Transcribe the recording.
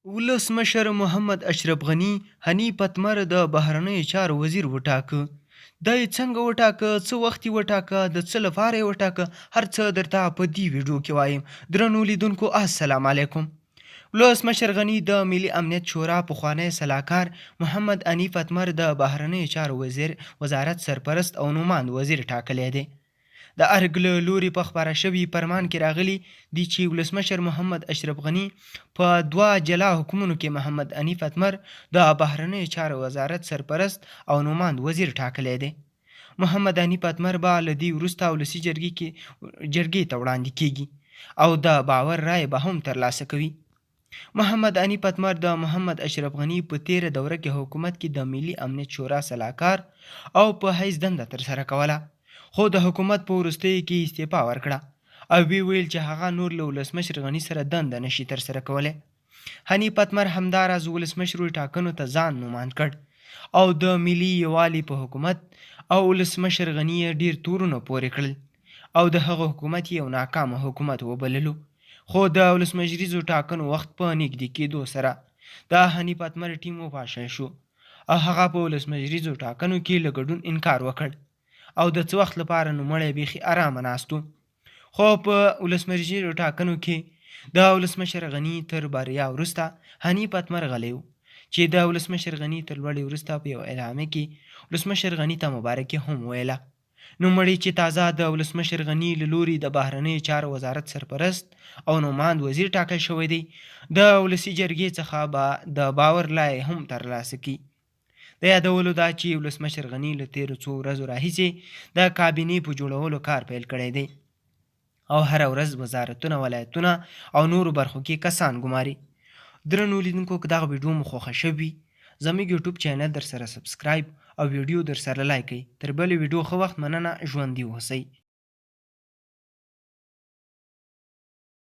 ولسمشر محمد اشرف غني حنیف اتمر د بهرنیو چارو وزیر وټاکه. دا یې څنګه وټاکه، څه وخت یې وټاکه، د څه لپاره یې وټاکه، هر څه درته په دې ویډیو کې وایم. درنو لیدونکو السلام علیکم. ولسمشر غني د ملي امنیت شورا پخوانی سلاکار محمد حنیف اتمر د بهرنیو چارو وزیر وزارت سرپرست او نوماند وزیر ټاکلی دی. د ارګ له لوري په خپاره شوي فرمان کې راغلي دي چې ولسمشر محمد اشرف غني په دوه جلا حکمونو کې محمد حنیف اتمر د بهرنیو چارو وزارت سرپرست او نوماند وزیر ټاکلی دی. محمد حنیف اتمر به له دې وروسته ولسي جرګې کې جرګې ته وړاندې کېږي او د باور رایې به هم ترلاسه کوي. محمد حنیف اتمر د محمد اشرف غني په تېره دوره کې حکومت کې د ملي امنیت شورا سلاکار او په حیث دنده ترسره کوله، خو د حکومت په وروستیو کې یې استعفا ورکړه او ویې ویل چې هغه نور له ولسمشر غني سره دنده نه شي ترسره کولی. حنیف اتمر همداراز ولسمشرو ټاکنو ته ځان نوماند کړ او د ملي یووالي په حکومت او ولسمشر غني یې ډېر تورونه پورې کړل او د هغه حکومت یې یو ناکامه حکومت وبللو. خو د ولسمشریزو ټاکنو وخت په نږدې کېدو سره د حنیف اتمر ټیم وپاشل شو او هغه په ولسمشریزو ټاکنو کې له ګډون انکار وکړ او د څه وخت لپاره نوموړی بیخي ارامه ناست و. خو په ولسمشریزو ټاکنو کې د ولسمشر غني تر بریا وروسته حنیف اتمر غلی و چې د ولسمشر غني تر لوړې وروسته په یوه اعلامیه کې ولسمشر غني ته مبارکي هم وویله. نوموړي چې تازه د ولسمشر غني له لوري د بهرنیو چارو وزارت سرپرست او نوماند وزیر ټاکل شوی دی، د ولسي جرګې څخه به د باور لایې هم ترلاسه کړي. د یادولو ده چې ولسمشر غني له تېرو څو ورځو راهیسې د کابینې په جوړولو کار پیل کړی دی او هره ورځ وزارتونه، ولایتونه او نورو برخو کې کسان ګماري. درنو لیدونکو که دغه ویډیو مو خوښه شوې وي زموږ یوټیوب چینل درسره سبسکرایب او ویډیو درسره لایک کړئ. تر بلې ویډیو ښه وخت مننه ژوندي اوسئ.